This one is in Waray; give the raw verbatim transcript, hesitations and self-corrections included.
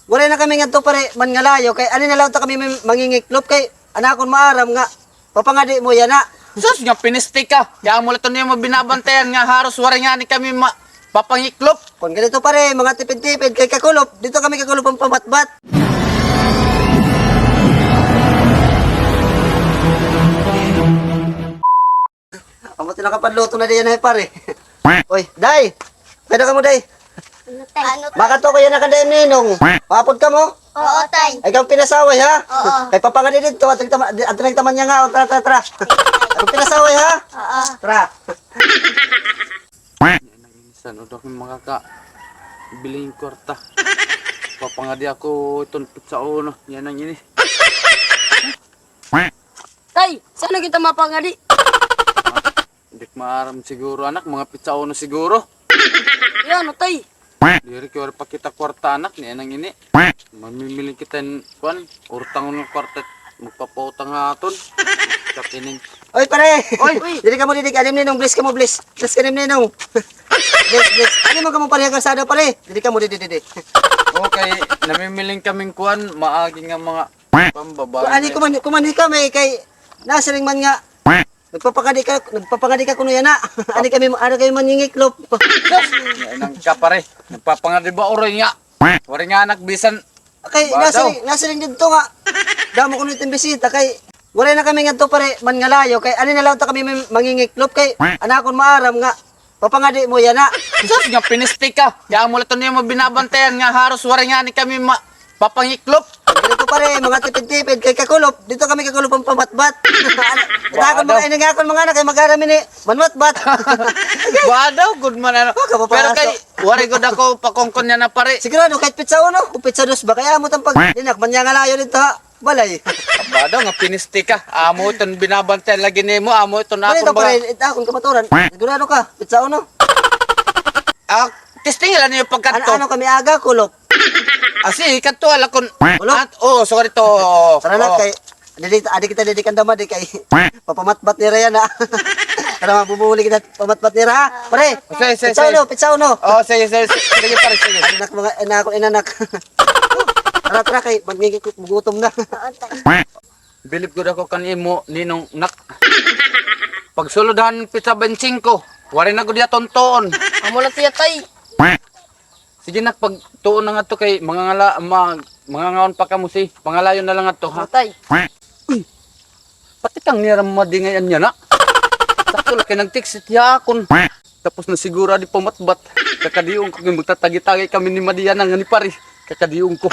Waray na kami ngadto, pare, mangalayo kay ani na la unta kami man-, mangingiklop kay an akon maaram nga papangadi mo yana. Sus, nga pinisti ka. Kay amo la iton imo binabantayan nga haros waray ngani kami ma-, papangiklop. Kon ganito, pare, mga tipid-tipid kay kakulop, didto kami kakulop magpamatbat. Amo it nakapanluto na diyan, eh, pare. Oy, day. Kada kamo, day. Ano, tay? Makadto ko yana kan day Ninong. Maupod kamo? Oo, tay. Ay, kamo pinasaway, ha? Oo. Kay papangadi didto, adto na it ama, adto na it ama niya nga, o, tara, tara, tara. Ay, kamo pinasaway, ha? Oo. Tara. San-o daw ako makakabili hin kwarta? Papangadi ako iton pitsa uno. Yana ini. Tay, san-o kita mapangadi? Di ko maaram siguro, anak, mga pitsa uno siguro. Yana, tay. Diri kay waray pa kita kwarta, anak, yana ini. Mamimili kita hin kuan, urtangon nga kwarta, magpapautang ha aton. Kapinin. Oy, pare! Oy! Didi kamo, didi, kan im Ninong, bless kamo, bless. Bless kan im Ninong. Bless, bless. Adi man kamo, pare, ha kalsada, pare. Didi kamo, didi, didi. Okay, namimiling kaming kuan, maagi nga mga pambabae. Ani, kuman, kumanhi kami kay nasiring man nga nagpapangadi ka, nagpapangadi ka kuno yana. Ani kami, ani kami mangingiklop. Ay, nang ka, pare. Nagpapangadi ba, uroy nga. Waray nga anak bisan. Kay nasiring, nasiring didto nga damo kuno iton bisita kay waray na kami ngadto, pare, mangalayo kay ani na la unta kami man-, mangingiklop kay an akon maaram nga papangadi mo yana. Sus, nga pinisti ka. Kay amo la iton imo binabantayan nga haros waray ngani kami ma-, papangiklop. Didto, pare, mga tipid-tipid kay kakulop, didto kami kakulop magpamatbat. Ita akon mga ini nga akon mga anak kay mag-aram ini manmatbat. Badaw gud man, ano. Pero kay waray gud ako pakongkon yana, pare. Sigurado, kahit pitsa uno o pitsa dos ba, kay amo it am pag-, dinak, mangalayo didto ha balay. Badaw nga pinisti ka. Amo iton binabantayan lagi nimo, amo iton akon, pare, it akon kamaturan. Sigurado ka, pitsa uno? Ah, testing la niyo pagkadto. Ano, ano kami aga, kulop? Ah, si, kadto ala kon. Kulop? At, oh, sorry to. Tara na, kay Didi, adi kita didi kan dama, di kay papamatbat nira yana. Para mabubulig na pamatbat nira, ha? Pare, pitsa uno, pitsa uno. Oh, sige, sige, sige, sige, pare, sige. Anak, mga, anak, inanak. Tara, tara, kay magmigit ko, magutom na. Bilib gud ako kan imo, Ninong, nak. Pagsulod han pitsa bente singko, waray na gud iya tuntoon. Amo la tiya, tay. Sige, nak, pagtuon na ngadto kay mangangala-, ma-, mangangaon pa kamo, si pangalayon na la ngadto, ha? Tay. Uy, pati kang nira madingay an yana. Sakto la kay nag-text it ha akon. Tapos na siguro adi pamatbat. Kakadion ko kay magtatagi-tagi kami ni Madi yana nga ni pare. Kakadion ko.